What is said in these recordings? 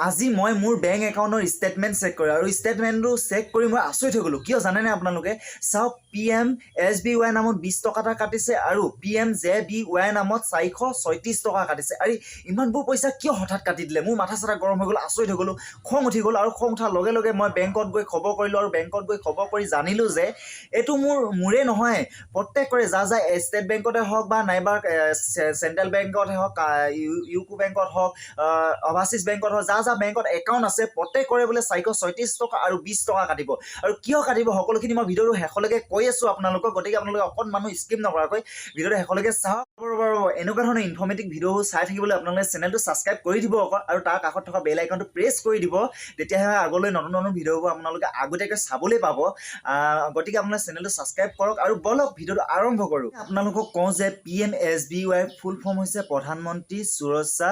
আজি মই মোৰ বেংক একাউণ্টৰ ষ্টেটমেণ্ট চেক কৰোঁ আৰু ষ্টেটমেণ্টটো চেক কৰি মই আচৰিত হৈ গ'লোঁ। কিয় জানেনে আপোনালোকে? চাওক, পিএম এছ বি ৱাই নামত 20 টকা এটা কাটিছে আৰু পিএম জে বি ৱাই নামত 436 টকা কাটিছে। আৰে, ইমানবোৰ পইচা কিয় হঠাৎ কাটি দিলে? মোৰ মাথা চাথা গৰম হৈ গ'ল, আচৰিত হৈ গ'লোঁ, খং উঠি গ'ল। আৰু খং উঠাৰ লগে লগে মই বেংকত গৈ খবৰ কৰিলোঁ আৰু বেংকত গৈ খবৰ কৰি জানিলোঁ যে এইটো মোৰে নহয়, প্ৰত্যেকৰে যা যা ষ্টেট বেংকতে হওক বা নাইবা চেণ্ট্ৰেল বেংকতে হওক, ইউকো বেংকত হওক, অভাৰচিজ বেংকত হওক, যা যা বেংকত একাউণ্ট আছে, প্ৰত্যেকৰে বোলে 436 টকা আৰু 20 টকা কাটিব। আৰু কিয় কাটিব, সকলোখিনি মই ভিডিঅ'টো শেষলৈকে কৈ আছোঁ আপোনালোকক। গতিকে আপোনালোকে অকণমানো স্কিপ নকৰাকৈ ভিডিঅ'টো শেষলৈকে চাওক। ৰ'ব ৰ'ব, এনেকুৱা ধৰণৰ ইনফৰ্মেটিভ ভিডিঅ'বোৰ চাই থাকিবলৈ আপোনালোকে চেনেলটো ছাবস্ক্ৰাইব কৰি দিব আকৌ আৰু তাৰ কাষত থকা বেল আইকনটো প্ৰেছ কৰি দিব। তেতিয়াহে আগলৈ নতুন নতুন ভিডিঅ'বোৰ আপোনালোকে আগতীয়াকৈ চাবলৈ পাব। গতিকে আপোনালোকে চেনেলটো ছাবস্ক্ৰাইব কৰক আৰু বলক, ভিডিঅ'টো আৰম্ভ কৰোঁ। আপোনালোকক কওঁ যে পিএম এছ বি ৱাইৰ ফুল ফৰ্ম হৈছে প্ৰধানমন্ত্ৰী সুৰক্ষা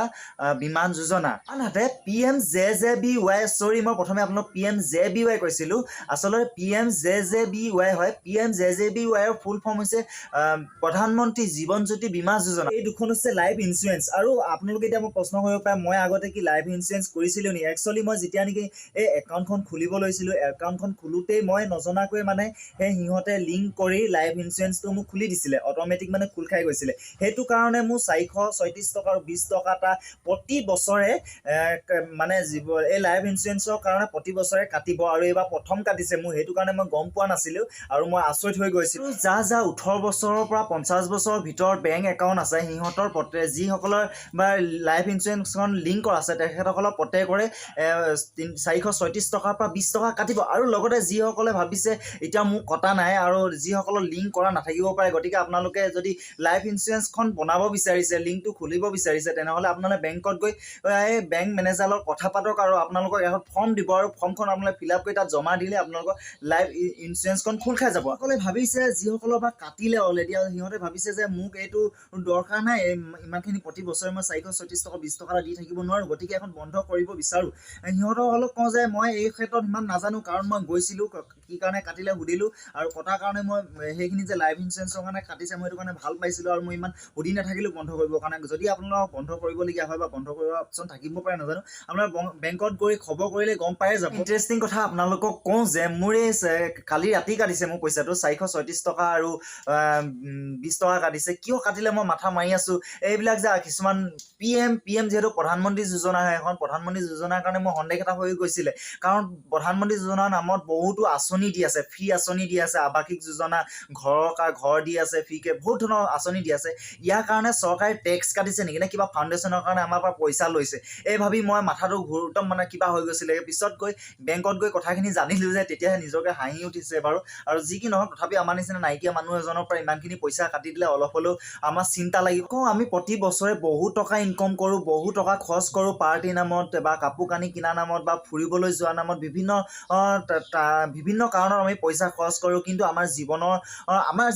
বীমা যোজনা। আনহাতে PM J J B Y, sorry, মই প্ৰথমে আপোনাক পিএম জে বি ৱাই কৈছিলোঁ, আচলতে PM J J B Y হয়। পিএম জে জে বি ৱাইৰ ফুল ফৰ্ম হৈছে প্ৰধানমন্ত্ৰী জীৱন জ্যোতি বীমা যোজনা। এই দুখন হৈছে লাইফ ইঞ্চুৰেঞ্চ। আৰু আপোনালোকে এতিয়া মোক প্ৰশ্ন কৰিব পাৰে, মই আগতে কি লাইফ ইঞ্চুৰেঞ্চ কৰিছিলোঁ নেকি? একচুৱেলি মই যেতিয়া নেকি এই একাউণ্টখন খুলিব লৈছিলোঁ, একাউণ্টখন খোলোতেই মই নজনাকৈ মানে সেই সিহঁতে লিংক কৰি লাইফ ইঞ্চুৰেঞ্চটো মোক খুলি দিছিলে, অট'মেটিক মানে খোল খাই গৈছিলে। সেইটো কাৰণে মোৰ 436 টকা আৰু 20 টকা এটা প্ৰতি বছৰে মানে এই লাইফ ইঞ্চুৰেঞ্চৰ কাৰণে প্ৰতি বছৰে কাটিব। আৰু এইবাৰ প্ৰথম কাটিছে মোৰ, সেইটো কাৰণে মই গম পোৱা নাছিলোঁ আৰু মই আচৰিত হৈ গৈছিলোঁ। যা যা 18 বছৰৰ পৰা 50 বছৰৰ ভিতৰত বেংক একাউণ্ট আছে, সিহঁতৰ প্ৰত্যেক যিসকলৰ বা লাইফ ইঞ্চুৰেঞ্চখন লিংক কৰা আছে, তেখেতসকলৰ প্ৰত্যেকৰে 436 টকাৰ পৰা 20 টকা কাটিব। আৰু লগতে যিসকলে ভাবিছে এতিয়া মোক কটা নাই আৰু যিসকলৰ লিংক কৰা নাথাকিব পাৰে, গতিকে আপোনালোকে যদি লাইফ ইঞ্চুৰেঞ্চখন বনাব বিচাৰিছে, লিংকটো খুলিব বিচাৰিছে, তেনেহ'লে আপোনালোকে বেংকত গৈ এই বেংক মেনেজাৰৰ লগত কথা পাতক আৰু আপোনালোকক এখন ফৰ্ম দিব আৰু ফৰ্মখন আপোনালোকে ফিল আপ কৰি তাত জমা দিলে আপোনালোকৰ লাইফ ইঞ্চুৰেঞ্চখন খোল খাই যাব। সকলে ভাবিছে, যিসকলৰ পৰা কাটিলে অলৰেডি আৰু সিহঁতে ভাবিছে যে মোক এইটো দৰকাৰ নাই, এই ইমানখিনি প্ৰতি বছৰে মই 436 টকা 20 টকা এটা দি থাকিব নোৱাৰোঁ, গতিকে এখন বন্ধ কৰিব বিচাৰোঁ। সিহঁতক অলপ কওঁ যে মই এই ক্ষেত্ৰত ইমান নাজানো, কাৰণ মই গৈছিলোঁ, কি কাৰণে কাটিলে সুধিলোঁ আৰু কটাৰ কাৰণে মই সেইখিনি যে লাইফ ইঞ্চুৰেঞ্চৰ কাৰণে কাটিছে, মই সেইটো কাৰণে ভাল পাইছিলোঁ আৰু মই ইমান সুধি নাথাকিলোঁ বন্ধ কৰিবৰ কাৰণে। যদি আপোনালোকক বন্ধ কৰিবলগীয়া হয় বা বন্ধ কৰিব অপশ্যন থাকিব পাৰে নাজানো, আপোনাৰ বেংকত গৈ খবৰ কৰিলে গম পাই যাব। ইণ্টাৰেষ্টিং কথা আপোনালোকক কওঁ যে মোৰ এই কালি ৰাতি কাটিছে মোৰ পইচাটো, 436 টকা আৰু 20 টকা কাটিছে। কিয় কাটিলে মই মাথা মাৰি আছোঁ। এইবিলাক যে কিছুমান পি এম যিহেতু প্ৰধানমন্ত্ৰী যোজনা হয়, এখন প্ৰধানমন্ত্ৰী যোজনাৰ কাৰণে মোৰ সন্দেহ এটা হৈ গৈছিলে। কাৰণ প্ৰধানমন্ত্ৰী যোজনাৰ নামত বহুতো আঁচনি দি আছে, ফ্ৰী আঁচনি দি আছে, আৱাসিক যোজনা, ঘৰৰ ঘৰ দি আছে ফ্ৰীকে, বহুত ধৰণৰ আঁচনি দি আছে। ইয়াৰ কাৰণে চৰকাৰে টেক্স কাটিছে নেকি নে কিবা ফাউণ্ডেশ্যনৰ কাৰণে আমাৰ পৰা পইচা লৈছে, এই ভাবি মই মাথাটো একদম মানে কিবা হৈ গৈছিলে। পিছত গৈ বেংকত গৈ কথাখিনি জানিলোঁ যে তেতিয়াহে নিজকে হাঁহি উঠিছে বাৰু। আৰু যি কি নহওক, তথাপি আমাৰ নিচিনা নাইকিয়া মানুহ এজনৰ পৰা ইমানখিনি পইচা কাটি দিলে অলপ হ'লেও আমাৰ চিন্তা লাগিব। কওঁ, আমি প্ৰতি বছৰে বহুত টকা ইনকম কৰোঁ, বহুত টকা খৰচ কৰোঁ পাৰ্টিৰ নামত বা কাপোৰ কানি কিনা নামত বা ফুৰিবলৈ যোৱা নামত, বিভিন্ন কাৰণত আমি পইচা খৰচ কৰোঁ। কিন্তু আমাৰ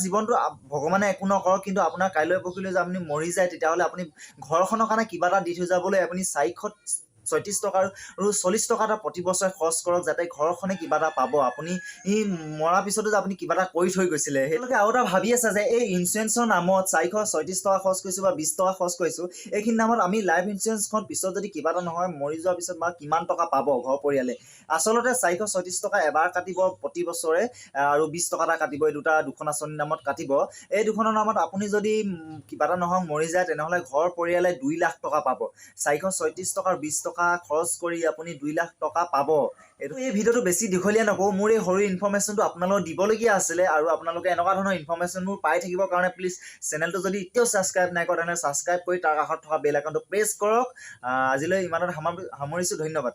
জীৱনটো ভগৱানে একো নকৰক, কিন্তু আপোনাৰ কাইলৈ পৰহিলৈ যে আপুনি মৰি যায়, তেতিয়াহ'লে আপুনি ঘৰখনৰ কাৰণে কিবা এটা দি থৈ যাবলৈ আপুনি 436 টকা আৰু 40 টকা এটা প্ৰতি বছৰে খৰচ কৰক, যাতে ঘৰখনে কিবা এটা পাব, আপুনি ই মৰাৰ পিছতো যে আপুনি কিবা এটা কৰি থৈ গৈছিলে। সেইলোকে আৰু এটা ভাবি আছে যে এই ইঞ্চুৰেঞ্চৰ নামত 436 টকা খৰচ কৰিছোঁ বা 20 টকা খৰচ কৰিছোঁ, এইখিনি নামত আমি লাইফ ইঞ্চুৰেঞ্চখন পিছত যদি কিবা এটা নহয়, মৰি যোৱাৰ পিছত বা কিমান টকা পাব ঘৰ পৰিয়ালে? আচলতে 436 টকা এবাৰ কাটিব প্ৰতি বছৰে আৰু 20 টকা এটা কাটিব। এই দুটা দুখন আঁচনিৰ নামত কাটিব। এই দুখনৰ নামত আপুনি যদি কিবা এটা নহওক মৰি যায়, তেনেহ'লে ঘৰ পৰিয়ালে 2 লাখ টকা পাব। 436 টকা আৰু 20 টকা খৰচ কৰি আপুনি 2 লাখ টকা পাব। এই ভিডিঅ'টো বেছি দীঘলীয়া নকৰোঁ। মোৰ এই সৰু ইনফৰ্মেশ্যনটো আপোনালোকক দিবলগীয়া আছিলে। আৰু আপোনালোকে এনেকুৱা ধৰণৰ ইনফৰ্মেশ্যনবোৰ পাই থাকিবৰ কাৰণে প্লিজ চেনেলটো যদি এতিয়াও ছাবস্ক্ৰাইব নাই কৰা, তেনেহ'লে ছাবস্ক্ৰাইব কৰি তাৰ কাষত থকা বেল আইকনটো প্ৰেছ কৰক। আজিলৈ ইমানত সামৰিছোঁ। ধন্যবাদ।